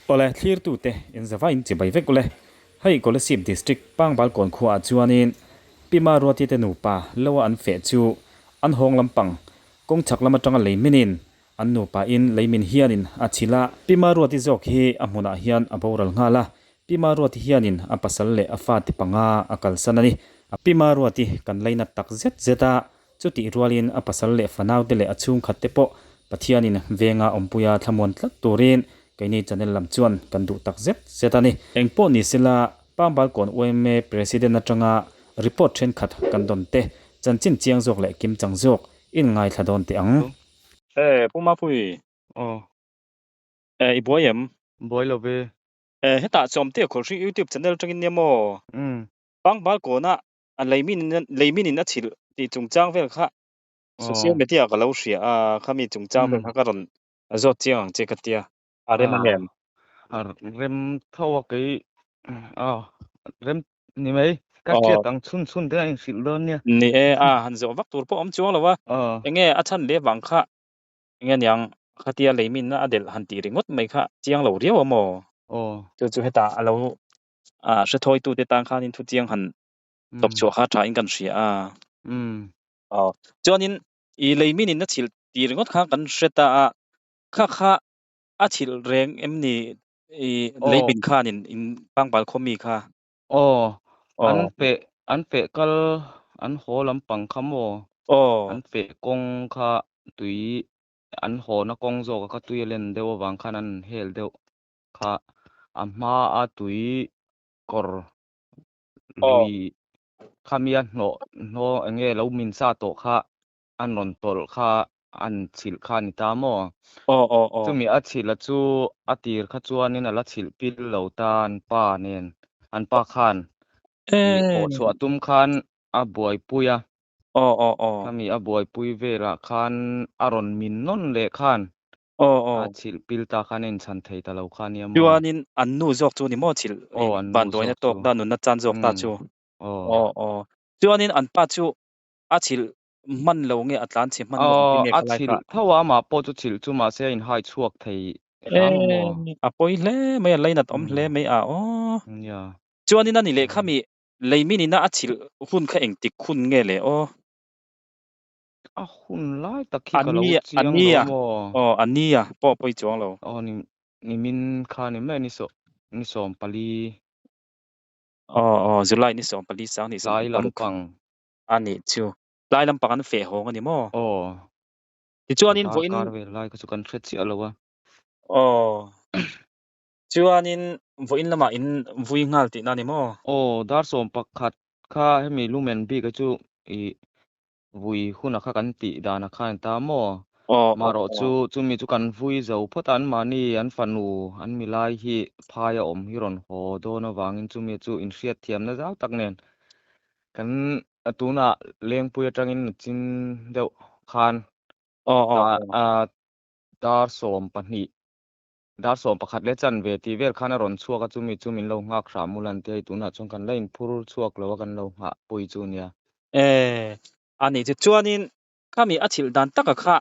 Awle, thlirtute in zava in chibai vek ule. Hei Kolasib District Pangbalkawn khuaah chuanin Pi Maruati te nupa lo a an feh chu an hawng lampang kawng chhak lam atanga lei minin an nupa in lei min hianin a chhilh a. Pi Maruati zawk hi a hmunah hian a boral nghal a, Pi Maruati hianin a pasal leh a fate panga a kalsan a ni. Pi Maruati kan lainat tak zet zet a, Chutih rualin a pasal leh fanaute leh a chhungkhatte pawh Pathianin venga awmpuia thlamuan tlat turin keini channel lam chuan kan duh tak zet zet a ni. Engpawh ni sela, Pangbalkawn yma President atanga report thenkhat kan dawn te, chanchin chiang zawk leh kimchang zawk in ngaithla dawn teh ang. E, Pu Mapui. Aw. E, i buai em? Buai lo ve. E, hetah Chawmte Khawlhring YouTube channel atangin nia maw? Umm. Pangbalkawna A leimin leimin in a chhilh tih chungchang vel kha social media ka lo hria a, khami chungchang vel kha ka rawn zawt chiang ang che ka tia. A rem ang em? A rem tho a kei a rem ni mai. Ka hriat ang chhun chhun te a inhrilh dawn nia. Ni e, a han zawh vak tur pawh awm chuang lo a. Enge a chhan leh vang kha enge niang khatia leimin a delh han tih ringawt mai kha chiang lo riau a maw? Chu chu hetah a lo hre thawitute tan khanin thu chiang han tawp chhuah kha tha in kan hria a. Aw. Chuanin i leimin in a chhilh tih ringawt kha kan hre ta a, kha kha a chhilh reng em ni i leimin khanin in pangbal khaw mi kha? Aw. An feh an feh kal an haw lampang kha maw? Aw. An feh kawng kha tui an hawna kawng zawk a kha tui a len deuh avang khan an hel deuh kha a hma a tui kawr lui khamia hnawh hnawh eng nge lo min sa tawh kha an rawn tawlh kha an chhilh kha a ni ta maw? Chumi a chhilh a chu a tir kha chuanin a la chhilh pil lo ta an pa nen an pa khan ih pawh chhuah tum khan a buaipui a. Khami a buaipui velah khan a rawn min nawn leh khan Aw aw. A chhilh pil ta khan a inchhan thei ta lo kha nia maw? Chuanin an nu zawk chu ni maw chhilh Aw an nu vanduaina zawk tawk chu. ta nunna chan zawk ta chu. Aw. Aw aw. Chuanin an pa chu a chhilh hman lo nge a tlan chhe hman lo Aw nge a khalai chhilh kha? tho a amah pawh chu chhilh chu mahse a inhai chhuak thei hram a maw? E a pawi hle mai a lainat awm hle mai a aw. Nia. Chuanin a ni leh khami leimin ina a chhilh hun kha engtik hun nge le aw? A hun lai tak hi ka lo chiang lo Ania, maw? aw ania pawh pawi chuang lo. Aw ni nimin kha ni mai ni saw ni 14. Aw aw July ni 14 sang ni Tlai 26. lampang. A nih chu. Tlai lampang an feh hawng a ni maw? Aw. Tichuanin Dar vawiin kar vel lai kha chu kan hre chiah lo a. Aw. Chuanin vawiin lamah in vui nghal tihna a ni maw? Aw dar 11 kha hemi lumen bik a chu ih vui hunah kha kan tih danah khan ta maw? Aw aw Marawh aw. chu chumi chu kan vui zo phawt a, anmahni an fanu an milai hi phai a awm hi rawn haw dawn avangin chumi chu inhriatthiamna zau tak nen kan tunah Lengpui atangin a chin deuh khan Aw aw aw. Dar 12 Dar 11 leh chanve tih vel khan a rawn chhuak a, chumi chu min lo nghak hram ula an ti a, hei tunah chuan kan la inphur chhuak lo a, kan lo nghah pui chu nia. E, a nih chu. Chuanin khami a chhilh dan taka kha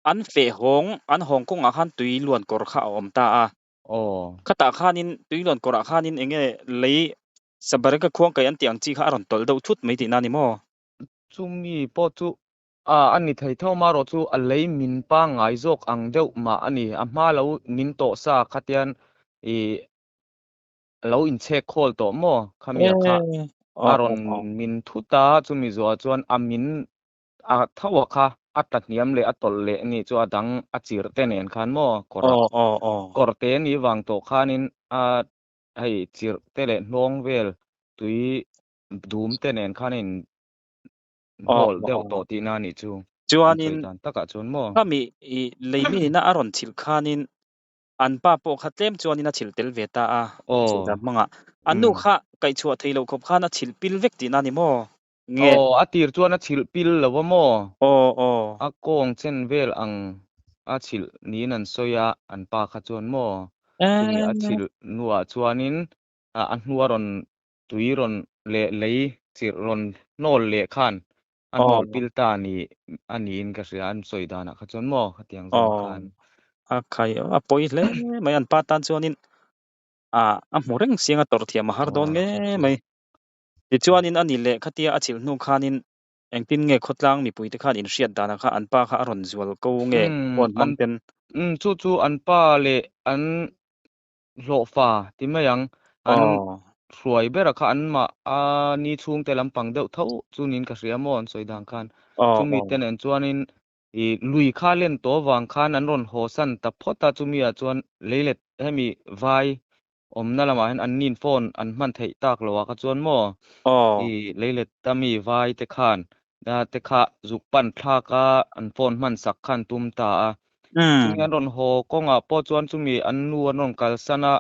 an feh hawng, an hawng kawngah khan tui luan kawr kha a awm ta a. Aw. Khatah khanin tui luan kawrah khanin eng nge lei Sabareka khuang kaih an tih ang chi kha a rawn tawlh deuh thut mai tihna a ni maw? Chumi pawh chu A, a ni thei tho marawh chu a lei min pangngai zawk ang deuh mah a ni. A hma lo min tawh sa khatian i lo inchhek khawl tawh maw? Khamia kha a rawn min thut a, chumi zuah chuan a min a tho a kha a tla hniam leh a tawlh leh ni chu a dang a chirh te nen khan maw kawrah kawr te ni vang tawh khanin a hei chirh te leh hnawng vel tui dum te nen khan a in Hnawl deuh tawh tihna a nih chu. An Chuanin sawi dan takah chuan maw? Khami i leimi ina a rawn chhilh khanin an pa pawh kha tlem chuanin a chhilh tel ve ta a, an sawi dan hmangah. An nu kha kaihchhuah thei loh khawp khan a chhilh pil vek tihna a ni maw? Nge? Aw, a tir chuan a chhilh pil lo a maw? Aw, aw. A kawng chen vel ang a chhilh niin an sawi a, an pa kha chuan maw? Chumi a chhilh hnuah chuanin a hnua rawn tui rawn leh lei chirh rawn hnawl leh khan a hnawl pil ta ni a niin ka hria an sawi danah kha chuan maw khatiang zawng khan. A khai a pawi hle mai an pa tan chuanin. Ah, a hmu reng siang a tawrh thiam a har dawn Aw chu nge chu mai. Tichuanin a ni leh khatia a chilh hnu khanin engtin nge khawtlang mipuite khan inhriat danah kha an pa kha a rawn zual ko nge Umm phone an hmang ten? umm chu chu an pa leh an hlawhfa ti mai ang an Aw. hruai bera kha an mah a ni chhungte lampang deuh tho chu niin ka hria maw an sawi dan khan. Aw Chumi aw. te nen chuanin ih lui kha len tawh avang khan an rawn haw san ta phawt a chumi ah chuan leilet hemi vai awmna lamah hian an nin phone an hman theih tak loh ah kha chuan maw Aw. i leilet a mi vai te khan te kha zuk pan thlak a an phone hman sak khan tum ta a. Chumi Umm. an rawn haw kawngah pawh chuan chumi an nu an rawn kalsan a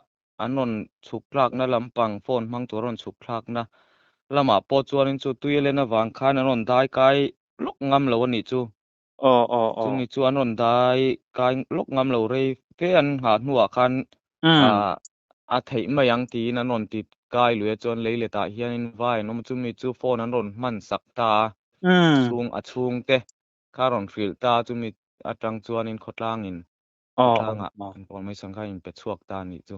an rawn chhuk thlakna lampang phone hmang tur a rawn chhuk thlakna lamah pawh chuanin chu tui a len avang khan an rawn dai kai lawk ngam lo a nih chu. Aw aw aw. Chumi chu an rawn dai kai lawk ngam lo rei fe an nghah hnuah khan Umm. ah a theih mai ang tiin an rawn ti kai lui a chuan leiletah hianin vai an awm a chumi chu phone an rawn hman sak ta a Umm. chhung a chhungte kha rawn hrilh ta a chumi atang chuanin khawtlangin Aw aw khawtlangah aw. information kha a inpe chhuak ta a nih chu.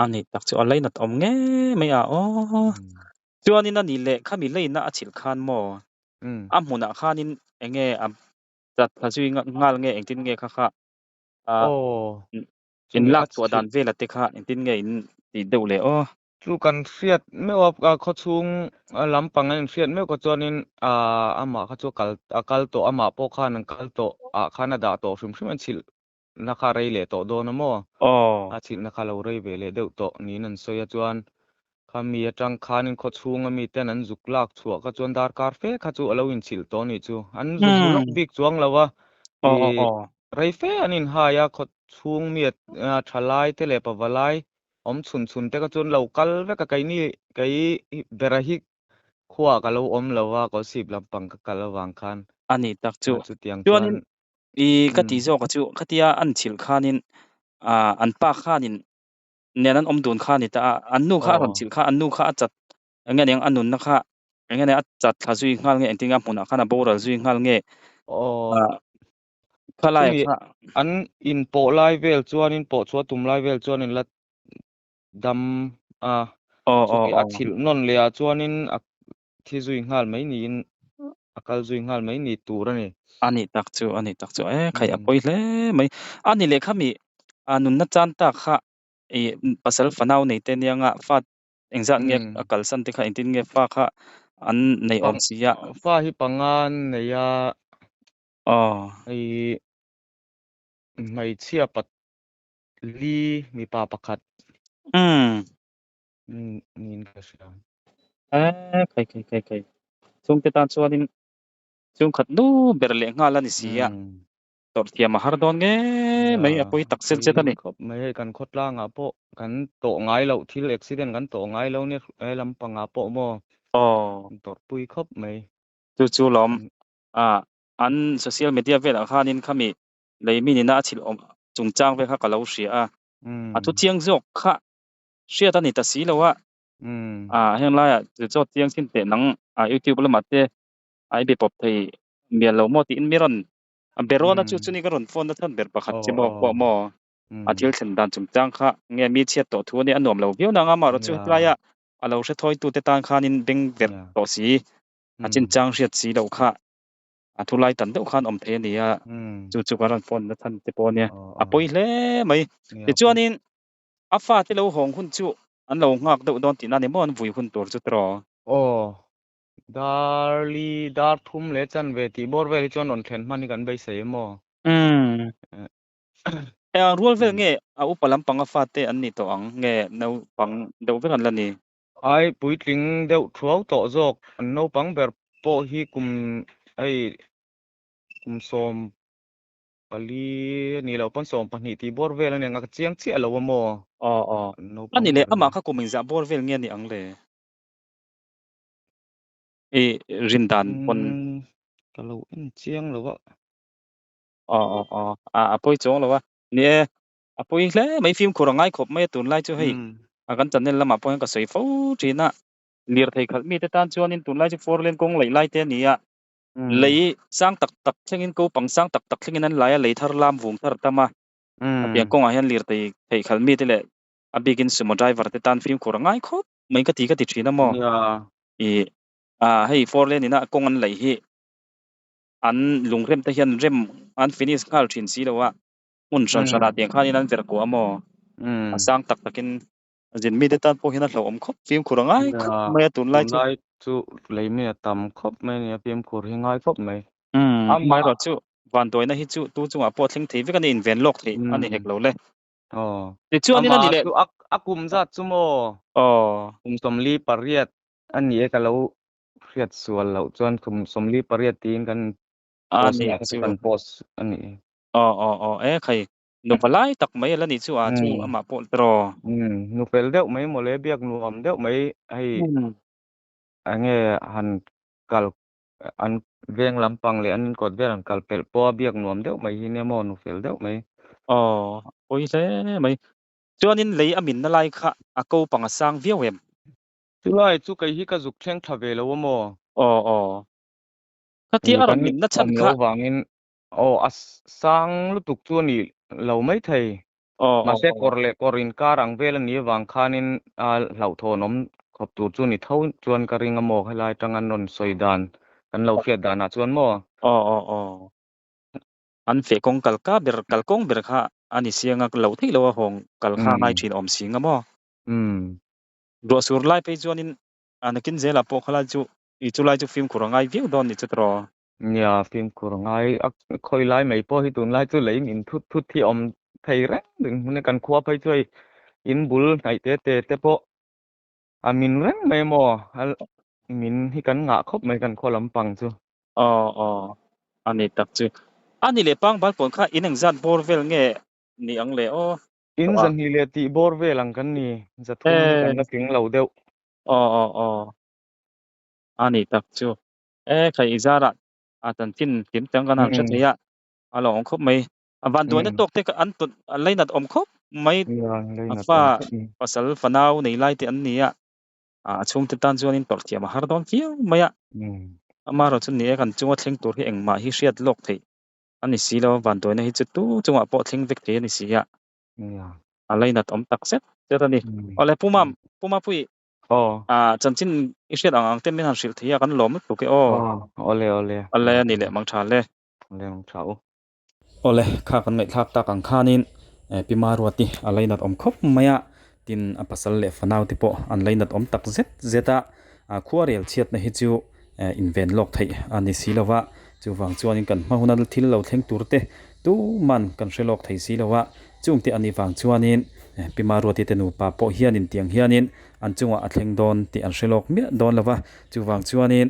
A ni tak chu a lainat awm ngei mai a aw. Chuanin a ni leh khami leina a chhilh khan maw Umm. a hmunah khanin eng nge a chat thla zui nghal nge engtin nge kha kha a Aw in chumi lak a chhuah chhilh dan vela te kha engtin nge in tih deuh leh aw. Chu kan hriat meuh a khawchhung lampang an inhriat meuh kha chuanin aah amah kha chu a kal a kal tawh amah pawh khan an kal tawh ah khan a dah tawh hrim hrim an chhilh na kha rei leh tawh dawn a maw? Aw. A chhilhna kha lo rei ve leh deuh tawh niin an sawi a chuan khami atang khanin khawchhung ami ten an zuk lak chhuah kha chuan darkar fe kha chu a lo inchhilh tawh a nih chu. An zu hmu lawk bik chuang lo a, Aw aw ih aw. rei fe an inhai a khawchhung mi a thalai te leh pavalai awm chhun chhun te kha chuan lo kal vek a keini kei bera hi khuaah ka lo awm lo a Kawlsip lampang ka kal avang khan A ni tak chu. chutiang chuan Chuanin i ka umm. tih zawk a chu khatia an chhilh khanin ah an pa khanin nen an awm dun kha a ni ta a, an nu kha a rawn Aw. chhilh kha an nu kha a chat eng nge niang a nunna kha eng nge nia a chat thla zui nghal nge engtin nge a hmunah khan a boral zui nghal nge Aw. ah khalai Chumi kha. an inpawh lai vel chuanin pawh chhuah tum lai vel chuanin la dam a, Aw aw chumi a aw. chhilh nawn leh ah chuanin a thi zui nghal mai niin a kal zui nghal mai ni tur a ni. A nih tak chu, a nih tak chu e khai a Umm. pawi hle mai. A ni leh khami a nunna chan tak kha i pasal fanau nei te anianga fa engzat nge Umm. a kalsan te kha engtin nge fa kha an nei awm Pang si a. fa hi panga an nei a. Aw. I hmeichhia pat li mipa pakhat. Umm. Niin ka hria. Eh khai khai khai khai. Chhungte tan chuanin chhungkhat nu ber leh nghal a ni si a. Tawrh thiam a har dawn ngei Nia mai a pawi tak zet zet a pawi ni. khawp mai hei kan khawtlangah pawh kan tawh ngai loh thil accident kan tawh ngai lo nia he lampangah pawh maw Aw. kan tawrhpui khawp mai. Chu chu lawm ah an social media velah khanin khami lei mi nina a chhilh awm chungchang vel kha ka lo hria a, a thu chiang zawk kha hriat a ni ta si lo a, ah heng laiah chu chaw chiang chin teh nang ah youtube lamah te a i be pawp thei mial lo maw tiin mi rawn a be rawn a chu chuni ka rawn phone na chhan ber pakhat che maw pawh maw a thil thlen dan chungchang kha nge mi chhiat tawh thu a nia a nuam lo viau nang a amaherawhchu chu hetilaia a lo hre thawitute tan khanin beng verh tawh si a chinchang hriat si loh kha a thu lai tan deuh khan awm thei a ni a, chu chu ka rawn phone na chhan te pawh a nia, a pawi hle mai. Tichuanin a fate lo hawng hun chu an lo nghak deuh dawn tihna a ni maw an vui hun tur chu tiraw? Aw, darli dar thum leh chanve tih bawr vel hi chuan rawn thlen hman hi kan beisei em aw? Umm. Eng rual vel nge a upa lampanga fate an nih tawh ang nge naupang deuh vek an la ni? Ai puitling deuh thuau tawh zawk an naupang ber pawh hi kum hei kum sawm pali a nih loh pawn sawm pahnih tih bawr vel a ni ang a ka chiang chiah lo a maw? Aw aw. An A naupang ni leh ber amah hi. kha kum engzah bawr vel nge a nih ang le? I rin dan pawn. Umm ka lo en chiang lo a. Aw aw aw a a pawi chuang lo a. Ni e, a pawi hle mai fimkhur a ngai khawp mai a tunlai chu hei a kan channel lamah pawh hian ka sawi fo thin a. Lirthei khalh mite tan chuanin tunlai chu four lane kawng laih lai te a ni a. Lei sang tak tak thlengin ko pang sang tak tak thlengin an lai a, lei thar lam vung thar tam a. A pian kawngah hian lirthei theih khalh mite leh A bikin sumo driver te tan fimkhur a ngai khawp mai ka ti ka ti thin a maw? Nia. Ih ah hei four lane ina kawng an laih hi an lungrem te hian rem an finish nghal thin si lo a, hmun hran hran ah tiang khanin an verh kuah a maw? A sang tak takin zin mite tan pawh hian a hlauhawm khawp fimkhur a ngai khawp mai a tunlai chu. Tunlai chu lei mi a tam khawp mai a nia fimkhur hi ngai khawp mai. Umm Amah amaherawhchu vanduaina hi chu tu chungah pawh thleng thei vek a ni inven lawk theih a ni hek lo le. Aw. Tichuanin a Amah ni leh. chu a a kum zat chu maw? Aw. Kum 48 a ni e ka lo hriat sual loh chuan kum 48 tiin kan A post ni na chu. kan post a ni. Aw aw aw e khai nupa lai tak mai a la ni chu a chu amah pawh tiraw. Umm nu fel deuh mai mawle biak nuam deuh mai hei enge han kal an veng lampang leh an inkawt vel an kal pelh pawh a biak nuam deuh mai hi nia maw nu fel deuh mai. Aw, pawi hle mai. Chuanin lei a minna lai kha a ko pang a sang viau em? Chulai chu kei hi ka zuk thleng tha ve lo a maw? Aw aw. Khatia Ih a kan rawn minna chhan awm kha. lo vangin aw a sang lutuk chu a ni lo maithei. Aw aw Mahse aw. kawr leh kawr inkar ang vel a nih avang khanin a hlauhthawn awm khawp tur chu ni tho chuan ka ring a maw helai atang an rawn sawi dan kan lo hriat danah chuan maw? Aw aw aw. An feh kawng kal ka ber kal kawng ber kha a ni siang a lo theih lo a hawng kal kha a ngai thin awm si nga maw? Ruah sur lai phei chuanin a nakin zelah pawh khalai chu i chulai chu fimkhur a ngai viau dawn ni chu tiraw? Nia, fimkhur a ngai a, khawi lai mai pawh hi tunlai chu lei min thut thut hi a awm thei reng reng hmun a, kan khua phei chu hei in bul hnaih te te te pawh a min reng mai maw, a min hi kan ngah khawp mai kan khaw lampang chu. Aw aw, a ni tak chu. A ni leh pangbal pawn kha in engzat bawr vel nge ni ang le aw? In zahnih leh tih bawr vel ang kan ni, zathum hi kan la tling lo deuh. Aw aw aw, a ni tak chu. E khai i zarah a chanchin kim chang kan han hre thei a, a lo awm khawp mai. A vanduaina tawk te an tawt a lainat awm khawp mai. A fa pasal fanau nei lai te an ni a, a chhungte tan chuanin tawrh thiam a har dawn viau mai a. Amaherawh chu ni e kan chunga thleng tur hi engmah hi hriat lawk theih a ni si lo, vanduaina hi chu tu chungah pawh thleng vek thei a ni si a. A lainat awm tak zet zet a ni. Awle Pu Mam, Pu Mapui, Aw. Ah, chanchin i hriat ang ang te min han hrilh thei a, kan lawm lutuk e aw. Aw, awle awle. Awle a ni leh mang tha le. Awle mang tha u. Awle, kha kan ngaihthlak tak ang khanin Pi Maruati a lainat awm khawp mai a, tin a pasal leh fanau te pawh an lainat awm tak zet zet a, khuarel chhiatna hi chu inven lawk theih a ni si lo va, chuvang chuanin kan hma huna thil lo thleng tur te tuman kan hre lawk thei si lo a, chungte a nih vang chuanin Pi Maruati te nupa pawh hianin tiang hianin an chungah a thleng dawn tih an hre lawk miah dawn lo va, chuvang chuanin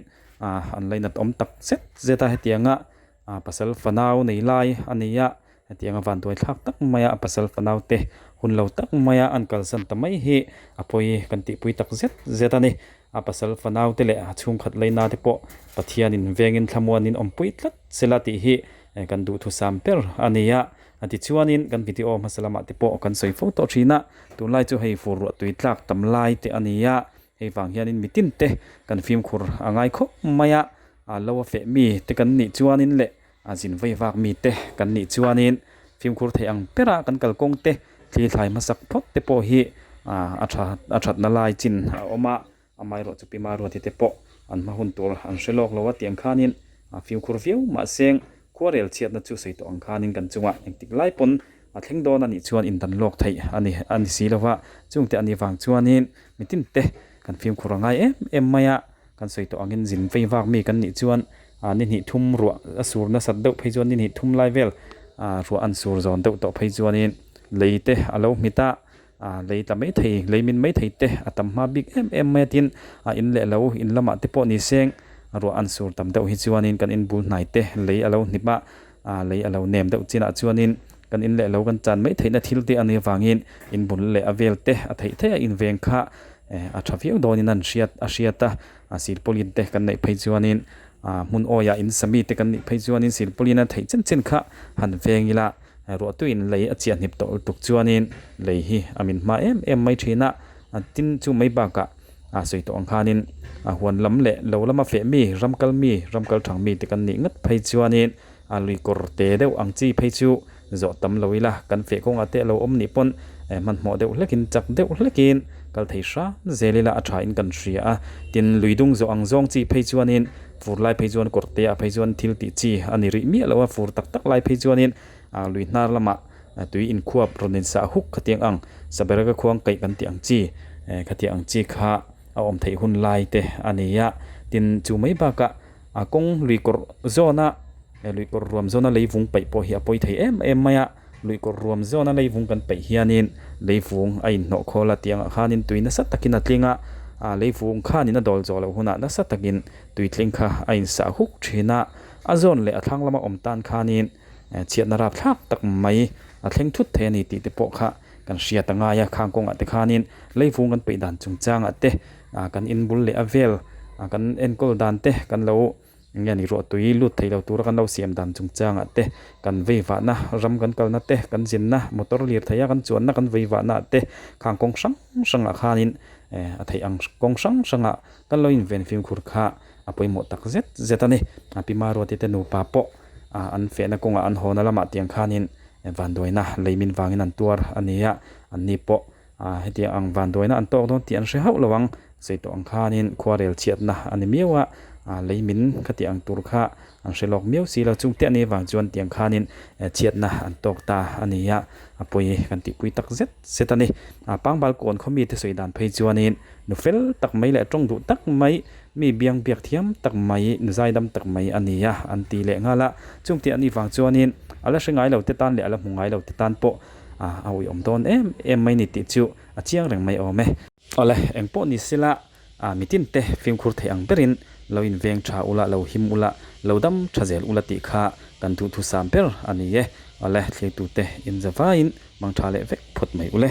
an lainat awm tak zet zet a, hetianga pasal fanau nei lai a ni a, hetianga vanduai thlak tak maia a pasal fanau te hun lo tak maia an kalsan ta mai hi a pawi kan tihpui tak zet zet a ni. A pasal fanau te leh a chhungkhat laina te pawh Pathianin vengin thlamuanin awmpui tlat sela tih hi kan duhthusam ber a ni a. Tichuanin kan video hmasa lamah te pawh kan sawi fo tawh thin a, tunlai chu hei fur ruah tui tlak tam lai te a ni a, hei vang hianin mitin te kan fimkhur a ngai khawp mai a, a lo a feh mi te kan nih chuanin leh a zin vei vak mi te kan nih chuanin fimkhur theih ang bera kan kalkawng te thli thlai hmasak phawt te pawh hi a tha a thatna lai chin a awm a, amaherawh chu Pima Ruati te pawh an hma hun tur an hre lawk lo a tih ang khanin a fimkhur viau mahse khuarel chhiatna chu sawi tawh ang khanin kan chungah engtik lai pawn a thleng dawn a nih chuan indan lawk theih a ni a ni si lo va, chungte a nih vang chuanin mitin te kan fimkhur a ngai em em mai a, kan sawi tawh angin zin vei vak mi kan nih chuan ni hnih thum ruah a sur nasat deuh phei chuan ni hnih thum lai vel ruah an sur zawn deuh tawh phei chuanin lei te a lo hmit a. A lei ta mai thei, lei min mai thei te a tam hma bik em em mai a tin a in leh lo in lamah te pawh ni seng ruah an sur tam deuh hi chuanin kan in bul hnai te lei a lo hnip a, a lei a lo nem deuh chinah chuanin kan in leh lo kan chan mai theihna thil te a nih avangin in bul leh a vel te a theih theih a inveng kha a tha viau dawnin an hriat a hriat a, a silpawlin te kan neih phei chuanin a hmun awiah in sami te kan nih phei chuanin silpawlin a theih chen chen kha han veng ila. Ruahtuiin lei a chiah hnip tawh lutuk chuanin lei hi a min hma em em mai thin a, tin chu mai bakah a sawi tawh ang khanin a huan lam leh lo lama feh mi, ram kal mi, ram kal thang mi te kan nih ngat phei chuanin a lui kawr te deuh ang chi phei chu zawh tam lo ila kan feh kawngah te a lo awm nih pawn Hmanhmawh deuh hlekin, chak deuh hlekin kal thei hram zel ila a thain kan hria a. Tin, lui dung zawh ang zawng chi phei chuanin fur lai phei chuan kawrte ah phei chuan thil tih chi a ni rih miah lo a, fur tak tak lai phei chuanin lui hnar lamah tui inkhuap rawn insah huk khatiang ang, sabereka khuang kaih kan tih ang chi, khatiang ang chi kha a awm theih hun lai te a ni a. Tin, chu mai bakah a kawng lui kawrh zawna lui kawrh ruam zawna leivung paih pawh hi a pawi thei em em mai a. Luikawr ruam zawna leivung kan peih hianin leivung a inhnawh khawl a tih angah khanin tui nasa takin a tling a, leivung khanin a dawl zawh loh hunah nasa takin tui tling kha a insah huk thin a, a zawn leh a thlang lama awm tan khanin chhiatna rapthlak tak mai a thleng thut thei a ni tih te pawh kha kan hriat a ngai a, khang kawngah te khanin leivung kan peih dan chungchangah te kan inbul leh a vel kan enkawl dan te kan lo Enge ni ruah tui lut thei lo tura kan lo siam dan chungchangah te, kan veivahna, ram kan kalna te, kan zinna, motor lir theia kan chuanna kan veivahna ah te, khang kawng hrang hrangah khanin a theih ang kawng hrang hrangah kan lo inven fimkhur kha a pawimawh tak zet zet a ni. A pi Maruati te nupa pawh an fehna kawngah an hawna lamah tiang khanin vanduaina leimin vangin an tuar a ni a, anni pawh Hetiang ang vanduaina an tawk dawn tih an hre hauh lo ang. Sawi tawh ang khanin khuarel chhiatna a ni miau a, lei min kha tih ang tur kha an hre lawk miau si lo. Chung te a nih avang chuan tiang khanin chhiatna an tawk ta a ni a, a pawi kan tihpui tak zet zet a ni. Pangbal kawn khaw mite sawi dan phei chuanin nu fel tak mai leh tawng duh tak mai, mi biang biak thiam tak mai, nu zaidam tak mai a ni a an ti leh nghal a. Chung te a nih vang chuanin a la hre ngai lo te tan leh a la hmu ngai lo te tan pawh A a uiawm dawn em em mai ni tih chu a chiang reng mai awm e. Awle, eng pawh ni sila a mitin te fimkhur thei ang berin lo inveng tha ula, lo him ula, lo dam tha zel ula tih kha kan duhthusam ber a ni e. Awle, thlirtute inzavaiin mang tha leh vek phawt mai ule.